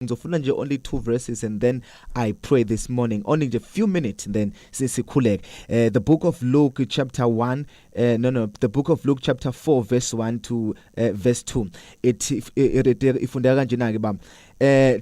Ngizofuna nje only two verses and then I pray this morning, only nje few minutes, then sisikhuleke. The book of Luke chapter 1, no, the book of Luke chapter 4 verse 1 to verse 2. It ifundeka kanjena ke, baba.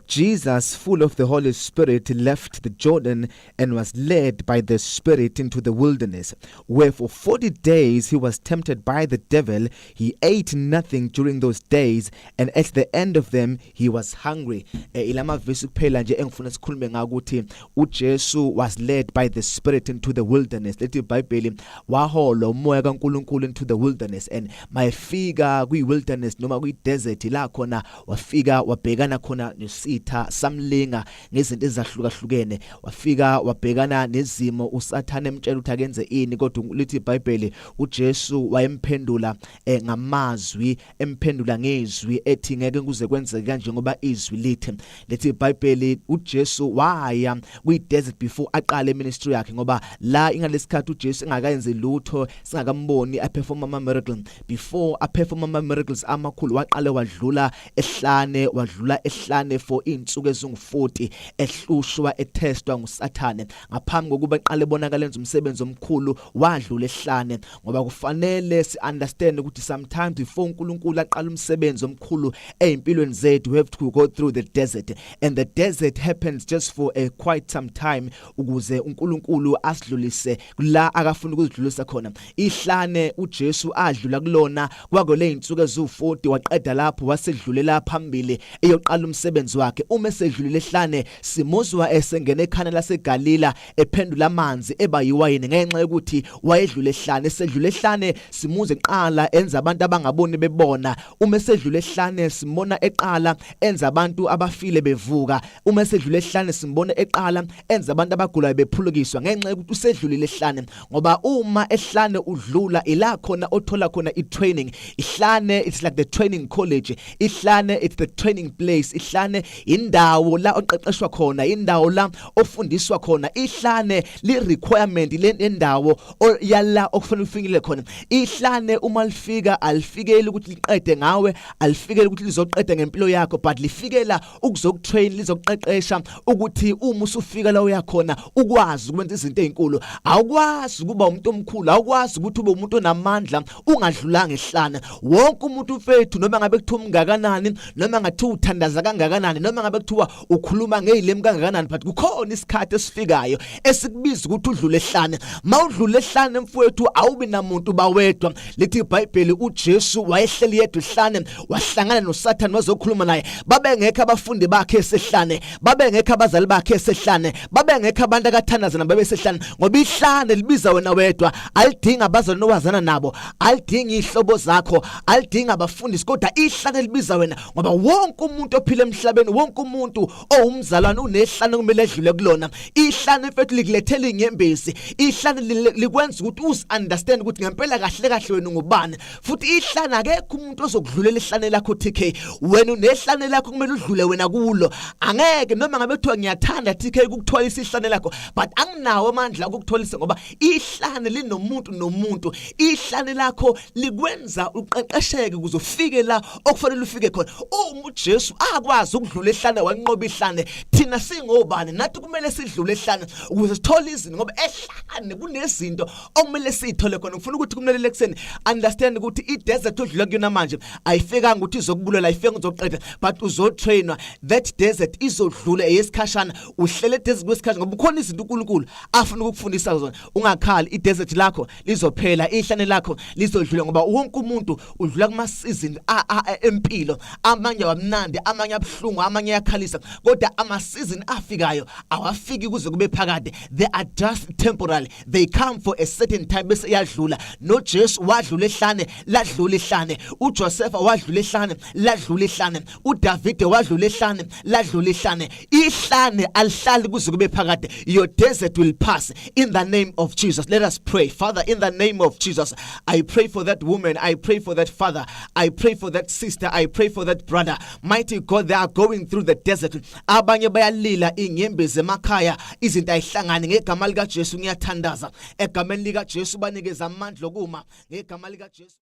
Jesus, full of the Holy Spirit, left the Jordan and was led by the Spirit into the wilderness, where for 40 days he was tempted by the devil. He ate nothing during those days, and at the end of them he was hungry. Ilama verse kuphela nje engifuna sikhulume ngako, ukuthi uJesu was led by the Spirit into the wilderness. Lethi iBhayibheli waholwa umoya kaNkuluNkulu into the wilderness, and mayefika kwi wilderness noma kwi desert la khona wafika wabhekana khona nesitha, samlinga ngezinto ezahlukahlukene. Wafika wabhekana nezimo, uSathane emtshela ukuthi akenze ini, kodwa lithi iBhayibheli uJesu wayemphendula ngamazwi, emphendula ngezwi, ethi ngeke kuze kwenzeke kanje ngoba izwi lithi. Lethi iBhayibheli uJesu waya kwi desert before aqale ministry yakhe, ngoba la ingalesikhathi uJesu engakayenzi lutho, singakamboni aperform ama miracle. Before aperform ama miracles amakhulu, waqale wadlula ehlane, wadlula ehlane for izinsuku ezingu40, ehlushwa, etestwa nguSathane. Ngaphambi kokuba eqale bonakala enza umsebenzi omkhulu, wadlula ehlane, ngoba kufanele si understand ukuthi sometimes before uNkulunkulu aqala umsebenzi omkhulu ezimpilweni zethu, we have to go through the desert, and the desert happens just for a quite some time ukuze uNkulunkulu asidlulise la akafuna ukuzidlulisa khona. Ihlane uJesu adlula kulona kwakole izinsuku ezu40. Waqeda lapho, wasedlulela phambili eyoqala umsebenzi wakhe. Uma esedlulile ehlane, simuzwa esengena eKhana laseGalila, ephendula amanzi eba yiwayini ngenxa yokuthi wayedlule ehlane. Esedlule ehlane, simuze eqala enza abantu abangaboni bebona. Uma esedlule ehlane, simbona eqala enza abantu abafile bevuka. Uma esedlule ehlane, simbona eqala enza abantu abagulayo bephulukiswa ngenxa yokuthi usedlulile ehlane, ngoba uma ehlane udlula ila khona othola khona i-training. Ihlane, it's like the training college. Ihlane, it's the training place. Ihlane indawo la oqeqeshwa khona, indawo la ofundiswa khona. Ihlane li requirement lendawo yala okufanele ufinyelele khona. Ihlane uma lifika, alifikeli ukuthi liqede ngawe, alifikeli ukuthi lizoqeda ngempilo yakho, but lifikela ukuzokutrain, lizokuqeqesha ukuthi uma usufika la uyakhona ukwazi ukwenza izinto ezinkulu. Awukwazi ukuba umuntu omkhulu, awukwazi ukuthi ube umuntu onamandla ungadlulanga ehlane. Wonke umuntu, mfethu, noma ngabe kuthiwa umngakanani, noma ngathiwa uthandaza kangakanani, noma ngabe kuthiwa ukhuluma ngezilimi kangakanani, but kukhona isikhathi esifikayo esikubiza ukuthi udlule ehlane. Mawudlule ehlane, mfowethu, awubi namuntu, bawedwa. Lithi iBhayibheli uJesu wayehleli yedwa ehlane, wahlangana noSathane, wazokhuluma naye. Babengekho abafundi bakhe esehlane, babengekho abazali bakhe esehlane, babengekho abantu akathandaza nabo besehlane, ngoba ihlane libiza wena wedwa. Alidinga abazali owazana nabo, alidinga ihlobo zakho, alidinga abafundisi, kodwa ihlane libiza wena, ngoba wonke umuntu ophila emhlabeni, wonke umuntu owumzalwane unehlane kumele edlule kulona. Ihlane, mfethu, likulethela inyembezi. Ihlane likwenza ukuthi uzi understand ukuthi ngempela kahle kahle wena ungubani. Futhi ihlane, akekho umuntu ozokudlulela ihlane lakho, TK. Wena unehlane lakho kumele udlule wena kulo. Angeke, noma ngabe kuthiwa ngiyathanda, TK, ukukuthwalisa ihlane lakho, but anginawo amandla okukutholisa, ngoba ihlane linomuntu nomuntu. Ihlane lakho likwenza uqeqesheke ukuze ufike la okufanele ufike khona. Uma uJesu akwazi ukudlula ehlane, wanqoba ihlane, thina singobani? Nathi kumele sidlule ehlane ukuze sithole izinto, ngoba ehlane kunezinto okumele siyithole khona. Ngifuna ukuthi kumele ekuseni understand ukuthi i-desert odlula kuyona manje ayifikanga ukuthi izokubulala, ayifikanga uzoqeda, but uzotrainwa. That desert izodlula, eyesikhashana. Uhlele desert kwesikhashana ngoba kukhona izinto uNkulunkulu afuna ukukufundisa zona. Ungakhali, i-desert lakho lizophela, ihlane lakho lizodlula, ngoba wonke umuntu udlula kuma season empilo, amanye awamnandi, amanye abuhlungu, amanye ayakhalisa, kodwa ama season afikayo awafiki kuze kube phakade. They are just temporary, they come for a certain time bese yadlula. NoJesu wadlula ehlane, ladlula ihlane. uJosepha wadlula ehlane, ladlula ihlane. uDavide wadlula ehlane, ladlula ihlane. Ihlane alihlali kuze kube phakade. Your desert will pass in the name of Jesus. Let us pray. Father, in the name of Jesus, I pray for that woman, I pray for that father, I pray for that sister, I pray for that brother. Mighty God, they are going through the desert. Abanye bayalila inyembezi emakhaya, izinto ayihlangani. Ngegama lika Jesu ngiyathandaza, egameni lika Jesu banikeza amandla okuma, ngegama lika Jesu.